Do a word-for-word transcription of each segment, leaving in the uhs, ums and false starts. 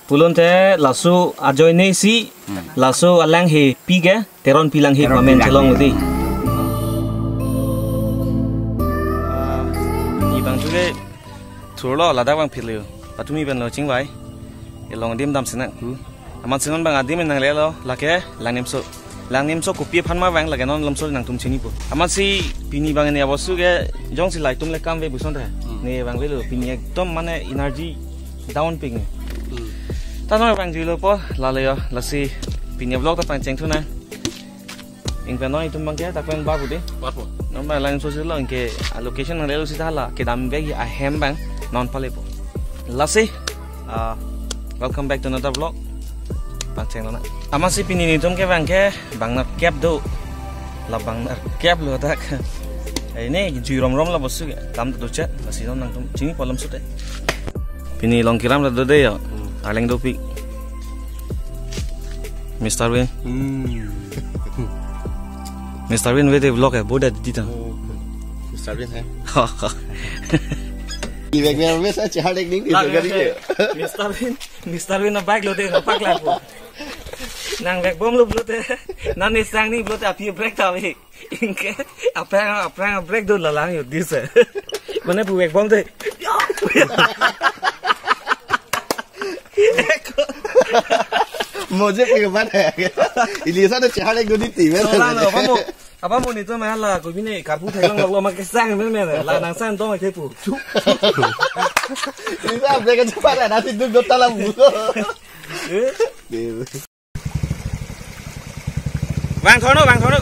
Pulote laso ajoine si, laso alanghepi ke Teronpi Langhe Teronpi pamen Langhe. Chelong uti. Ni bang chuke thurlo ladak bang phirlo. Patumi pen lo chingvai. Elong adim dam sinak ku. Amat si non bang adim nanglelo lake Langnemso. Langnemso kopi aphan ma bang lake non lamso nangtum chinipo. Amat si pini bang ne abosu ke jongsi laitum le kam ve buson re. Hmm. Ne bang velo pini ekdom mane energy down pik ne. Hmm. Ta non bang juilo po lale yo lasi pini vlog ta pangcheng thu na. Ingpen non itum bang ke ta pen ba bude. Ba po. Non bang Langnemso si lo ingke a location nanglelo si ta la kedam bag ahem bang non palepo. Lasi, ah, welcome back to another vlog. Pangcheng lo na. Amat si pini nitum ke bang ke bang nerkep do. La bang nerkep lo dak. Ini jui rom rom la bosu ke. Kam tu chat, lasi non nangtum chinipo lamso te. Pini Longkiram ra do de yo. Hmm. Arleng dopik. Mister Win. Hmm. Mister Win vede vlog hai, boda didi ta. Oh. Mister Win hai. Ha, ha. Di bag bag mes aja halik ding di Lagi bag bag. Mister Win, Mister Win na bike lo de, na pak lapo. Nang bag bom lo pulote. Nang nisang ni pulote api brake ta ve. Ingke, aphrang, aphrang brake do lalang yo dis. Mane pu bag bom de. Mojek ke ban hai. Ilisa de chehar ek do di ti. Solang lo, apa mo? Apa mo nitum ma la ko bine karpu theklong lo ma kesang men men. La nangsang dong ke pu. Ilisa brake cepat ya, nanti duduk dalam buku. Eh? Bang thorno, bang thorno.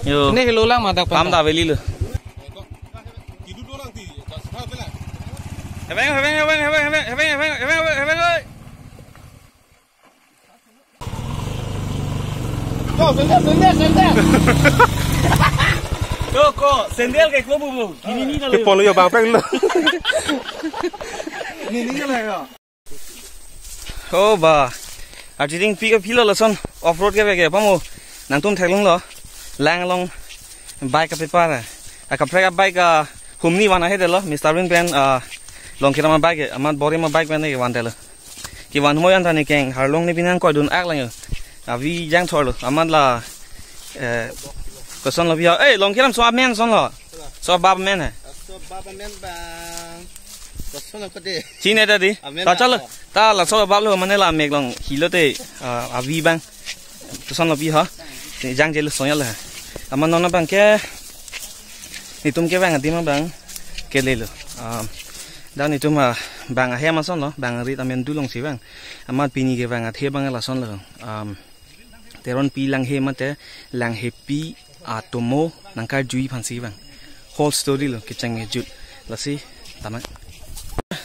Yo. Ini helo lang madak pam pen. Ta veli lo. Heveng, heveng, heveng. Yo, sendal, sendal, sendal. Yo, ko, sendal ke ko bubu. Ini ni kalau. Polo yo bang peng lo. Ini ni kalau yo. Oh ba. Arti ding pi ke pilo lason off road ke beke pamo. Nangtum theklong lo. Lang along bike ka pepar. Akaprek a bike a humni van ahe delo. Mister Win pen, ah, Longkiram a bike, amat Borim a bike pen ke van delo. Kevan hoi an ta ne keng, harlong ne pinang koidun ak lang yo. Avi jang thor lo, amat la, eh, koson lo pi ho. Eh, Longkiram so amen son lo. So bab amen hai. So bab amen bang. Koson lo kode. Chine ta di. Amen ta bang. Chalo. Ta laso bab lo mane la mek long hilo te, ah, avi bang. Koson lo pi ho. Te jang jelo sonya lo. Amat non bang ke. Nitum ke bang adim bang. Kelelo. Ah, dan nitum, ah, bang ahem ason lo, bang rit amen dulong si bang. Amat pini ke bang athe bang lason lo. Um, Teronpi Langhe mate Langhepi atomo nangkarjui aphan si bang. Whole story lo kecheng jut. Lasi tama.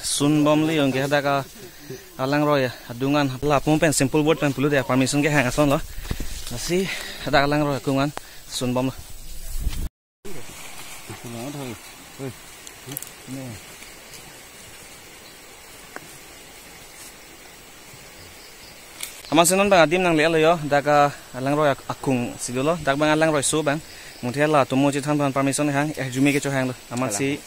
Sun bom li ong ke hadak alangroi adung an la pum pen simple word pen pulo de permission ke hang ason lo. Lasi hadak alangroi akung an sun bom lo. Amat si non bang adim nanglelo yo, dak alangroi ak-, akung si dolo, dak bang alangroi so bang, mungkin la tomo chethan aphan permission hang, eh, arjume kecho hang lo, amat si,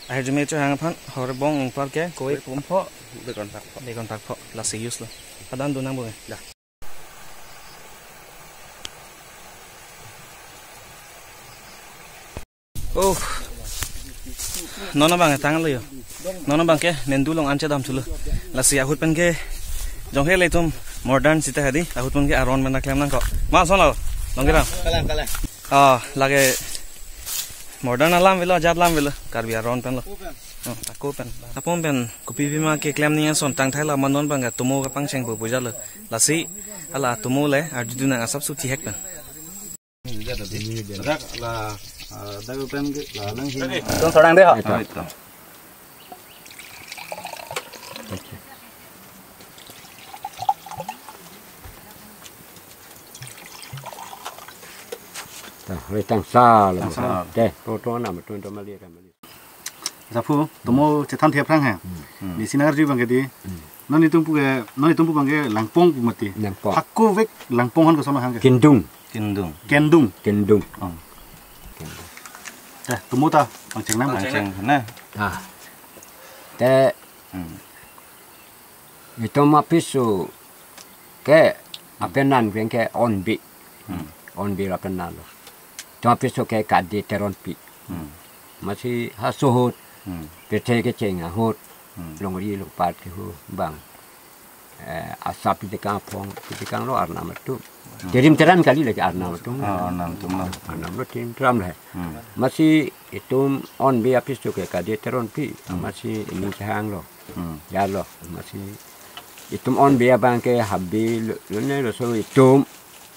eh, arjume kecho hang aphan, horbong ingpar ke, koi pum pho, bekon pak pho. Bekon pak pho, lasi use lo, hadak do nang bung. Ya. Oh. Non bang tang lo yo. Non bang ke mendu long anche dam chulo. Lasi ahut pen ke jong he le tum modern sita hadi ahut pen ke aron mena klem nang ko. Ma son lo. Longkiram. Kalang, kalang. Ah, lake modern alam velo, jat alam velo. Karbi aron pen lo. Ako pen. Oh, ako pen. Apom pen kopi bima ke klem ni son tang thai la ma non bang ke tomo kapangcheng bo bujalo. Lasi hala tomo le arjudun nang asap su thihek pen. Dak la, ah, dak pen ke la lang hin. Tum sorang de ho. Ito. Ta, wetang sa lo. Tang sa. Te, to to na ma to to mali ka mali. Japu, tomo chethan thep rang hai. Hmm. Ni sinar ju bang ke di. Hmm. Non itum pu ke, non itum pu abang ke Langpong pu mati. Langpong. Hako vek Langpong han koson hang ke? Kendung. Kendung. Kendung. Kendung. Oh. Kendung. Eh, tomo ta, pangcheng nang. Pangcheng na. Ah. Te Hmm. itum apiso ke apenan veng ke Onbe. Hmm. Onbe apenan lo. Itum apiso ke Kade Teronpi. Hmm. Amatsi ha ahut. Hmm. Pethe kecheng ahut. Hmm. Longri longpat ke hu abang. Eh, asap pitekang apong, pitekang lo arnam atum. Hmm. Terim teran kali lagi arnam atum. Ah, arnam atum lo. Arnam lo terim teran le. Hmm. Amatsi itum Onbe apiso ke Kade Teronpi. Hmm. Amatsi ining chehang lo. Hmm. Ya lo, amatsi itum Onbe abang ke habe lo, lo ne lo so itum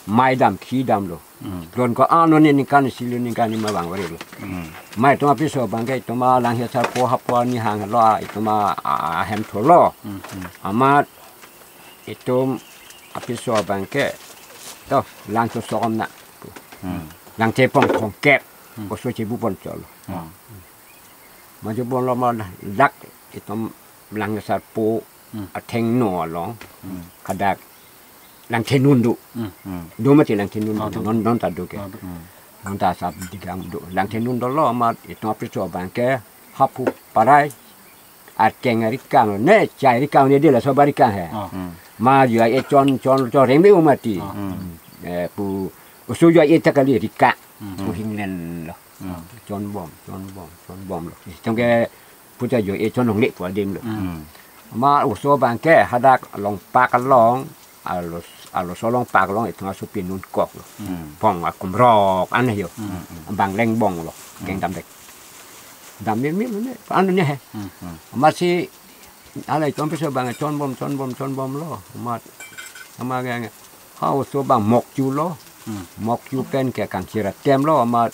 mai dam, khi dam lo. Hmm. Ron ko ano ne ningkan isi lo, ningkan lima abang vare lo. Hmm. Mai itum apiso abang ke itum alanghe asarpo hapo arni hang lo, ah, itum a, a, ahem thor lo. Hmm, hmm. Amat itum apiso abang ke to lang chosok om na. Hmm. Langthe pongthong kep. Hmm. Oso chebu pon chot lo. Hmm. Maju pon lo ma dak itum langhe asarpo Hmm. athengno along. Hmm. Hadak Langthenun do. Hmm. Hmm. Do mati Langthenun do. Ah, do. Non, non ta do ke. Ah, do. Hmm. Non ta asap digang do. Langthenun dolo amat itum apiso abang ke hapu parai. Akeng arikang ne, chai rikang ne de laso ba rikang he. Ah. Hmm. Ma joi-e chon, chon, chon reme u mati. Ah. Hmm. Eh, pu oso joi-e ta kali rikang. Hmm. Pu hinglen lo. Hmm. Chonbom, chonbom, chonbom lo. Itum ke puta joi-e chon longle pu adim lo. Hmm. Ma oso abang ke hadak longpak along, alos, alos longpak along itum asopi nunkok lo. Hmm. Pong akumrok aneh jo. Hmm, hmm. Abang lengbong lo. Hmm. Keng dam dek. Dam mil mil ne, anu ne he. Hmm, hmm. Amatsi ala itum apiso abang chonbom, chonbom, chonbom lo. Amat, amat ke, ha oso abang mokchu lo. Hmm. Mokchu pen ke kangchir atem lo amat.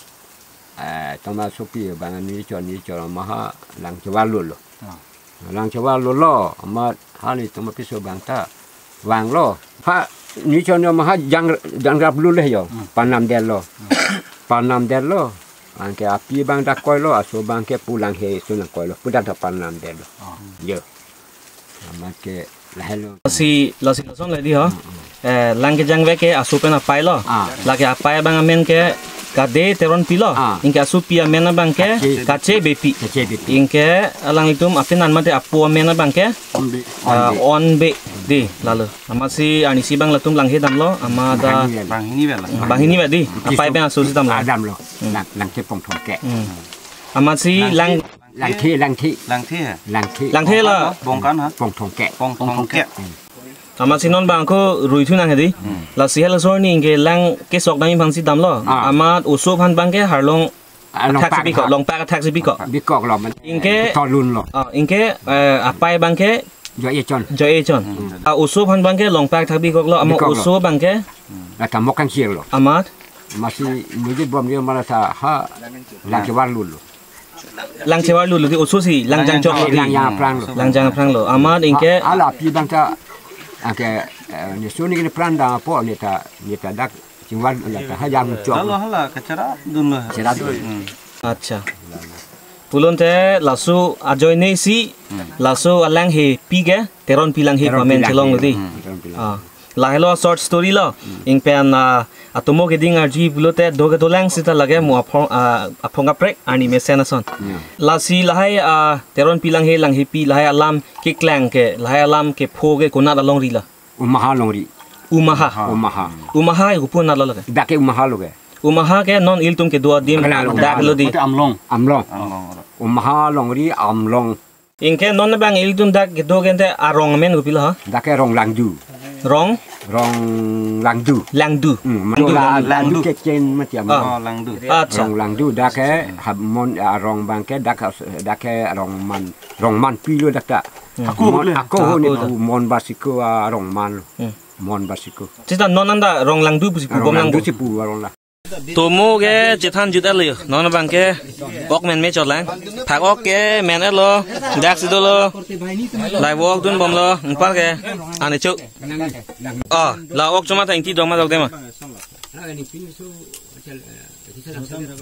Eh, itum asopi abang ni chon ni chon ma ha lang chevar lo lo. Ah. Lang chevar lo lo, amat hali itum apiso abang ta vang lo. Ha, ni chon ma ha jang, jang rap lo le jo. Hmm. Panam del lo. Hmm. Panam del lo. Anke api abang dak koi lo, aso abang ke pu langhe isun nangkoi lo. Pu dak ta panam del lo. Ah. Jo. Amat ke lahelo. Lasi, lasi lason le di ho. Hmm, hmm. Eh, lang kejang vek ke aso pen apai lo. Ah. Lake apai abang amen ke Kade Teronpi lo. Ah. Anke asopi amen abang ke Kache. Kache Beypi. Kache Beypi. Anke alanglitum apenan mate apo amen abang ke, Onbe. Ah, Onbe. Onbe. Di, lalo. Amatsi arnisi abang latum langhe dam lo, amat ta Banghini vel. Banghini vel. Banghini vel di. Apai pen aso si dam lo. Ah, dam lo. Hmm. Lang, Langthe pongthong kep. Hmm. Amatsi Langthe. Lang Langthe, Langthe. Langthe he? Langthe. Langthe la. Bongkan ha? Pongthong kep. Pongthong kep. Hmm. Amatsi non abang ako rui thu nang he di. Hmm. Lasi halaso arni anke lang kesok dam aphan si dam lo. Ah. Amat oso aphan abang ke harlong, ah, athak si longpak pi ko, ha. Longpak athak si pi ko. Bikok lo man. Anke tolun lo. Ah, anke, eh, apai abang ke joi-e chon. Joi-e chon. Hmm. Ah, oso aphan abang ke longpak athak bikok lo, amat bikok lo. Oso abang ke la ta mok kangchir lo. Amat. Amatsi nujit bom dia mala ta ha lang chevar lo lo. Lang chevar lo lo di oso si, lang jangchok lo di. Lang jang aphrang lo. Lang jang aphrang lo. Amat anke ha, hala api abang ta, anke, eh, ne suni ne pran dam apo ne ta, ne ta dak chingvar la ta ha jangchok. Lalo hala kachera dun lo. Chera dun. Hmm. Acha. Pulote laso ajoine si, hmm, laso alanghepi ke Teronpi Langhe, Teronpi amen Langhe chelong lo di. Hmm. Teronpi Langhe. Ah. Lahelo short story lo. Hmm. Anke pen, ah, atomo keding arju pulote do kedolang sita lake mo aphong, ah, aphong kaprek arni mesen ason. Yeah. Lasi lahai, ah, Teronpi Langhe, Langhepi lahai alam keklang ke, lahai alam kepho ke konat alongri lo? Omaha alongri. Omaha. Omaha. Omaha ke kopi anat lo lake? Dak ke Omaha lo ke. Omaha ke non ilitum kedo adim. Kenal lo, dak Omaha lo di. Mate Amlong. Amlong. Amlong. Omaha alongri Amlong. Anke non abang ilitum dak kedo kente arong amen kopilo ha? Dak ke Rong Langdu. Rong? Rong Langdu. Langdu. Hmm, Langdu, Langdu, Langdu. Langdu kecen mati am. Ah. Oh, Langdu. Acha. Rong Langdu dak ke ha mon arong abang ke dak, dak ke Rongman, Rongmanpi lo dak ta. Hmm. Ako mon, le. Ako ho ne ako pu ta. Mon Basiko arong man lo. Hmm. Mon Basiko. Sita non anta Rong Langdu pusi pu bom lang. Rong Langdu si pu arong la. Tomo ke chethan jut-et lo yo. Non abang ke ok menme chot lang. Phak ok ke men-et lo. Dak si dolo. Lai ok dun bom lo. Anpar ke. Ane chok. Oh, la ok choma ta ingti dong ma dok de ma.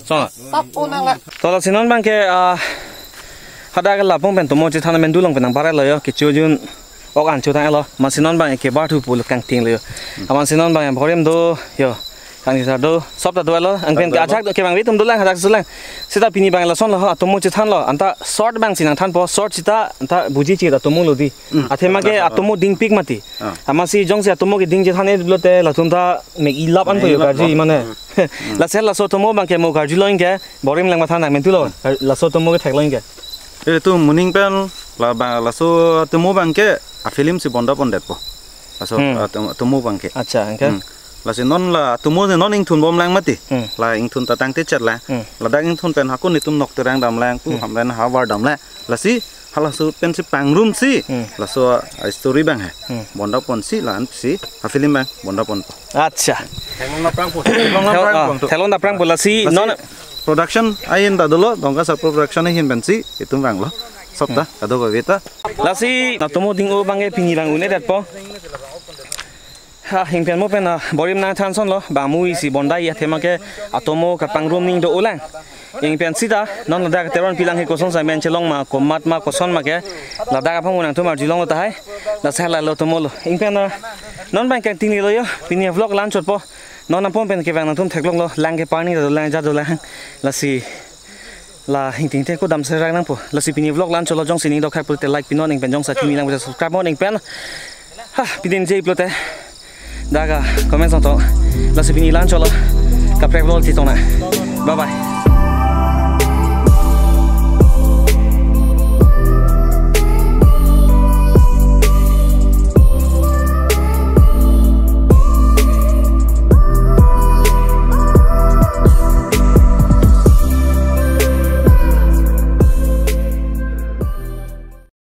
Song. Sap o nang la. To lasi non abang ke, ah, hadak ke lapong pen tomo chethan amen dulong pen nang parai lo yo. Kecho jun. Ok an chotanglo, amatsi non bang ke bar thu pulo kangting lo yo. Amatsi non bang borim do yo. Kangting sar do, sop ta do lo, angpen ke ajak do kevangve atum dolang, hadak dolang. Seta pini bang lason lo, atomo chethanlo, anta short bangsi nangthanpo, short seta, anta buji chit atomo lo dei. Hmm. Athema ke atomo dingpik mati. Ah. Amatsi jongsi atomo keding chethan-e pulote, latum ta mek ilap an po yo karju mane. Hmm. Lasi laso atomo bang ke mo karjulo ingke, borim lang matha nang mentulo, laso atomo ke theklo ingke. Eh, tu moning pen la bang laso atomo bang ke a film si bonda pondetpo. Laso Hmm. atomo, atomo bang ke. Acha, ingke. Hmm. Lasi non la atomo si non ingthun bomlang mati. Hmm. La ingthun ta tangte chet la. Hmm. Ladak ingthun pen hako netum nok terang damlang, pu Hmm. hamren havar damlang. Lasi halaso pensi pangrumsi. Hmm. Laso a story bang he. Hmm. Bonda ponsi la-ansi a film bang bonda ponpo. Acha. Theklong aphrang po. Theklong Thel-, aphrang ah, po. Theklong aphrang po lasi Lasi non production ahin ta dolo, Dongka Sarpo Production ahin pensi itum vanglo. Sop ta, Hmm. kadokave ta. Lasi atomo ding-o bang ke pini bang un-edetpo. Ha, ingpen mo pen, ah, borim nangthan sonlo, bang mo isi bonda ya athema ke atomo kapangrum ning do-olang. Ingpen seta, non ladak Teronpi lang he kosonsi men chelong ma, komat ma, koson ma ke, ladak aphan nangtum arjulonglo tahai, lasi lalo atomo lo. Ingpen, ah, non bang kangting lo yo, pini vlog la-an chotpo. Non aphan pen kevang nangtum theklonglo, lang ke parni dolang, ja dolang, lasi la ingting te ko damsi rak nangpo. Lasi pini vlog la-an chotlo, jongsi ning dokhai pulote like pinon, ingpen jongsi kimi lang subscribe non ingpen. Ha, pidin je pulote. Dak a comment song to. Lasi pini la-an chotlo. Kaprek vlog ti tong na. Bye bye.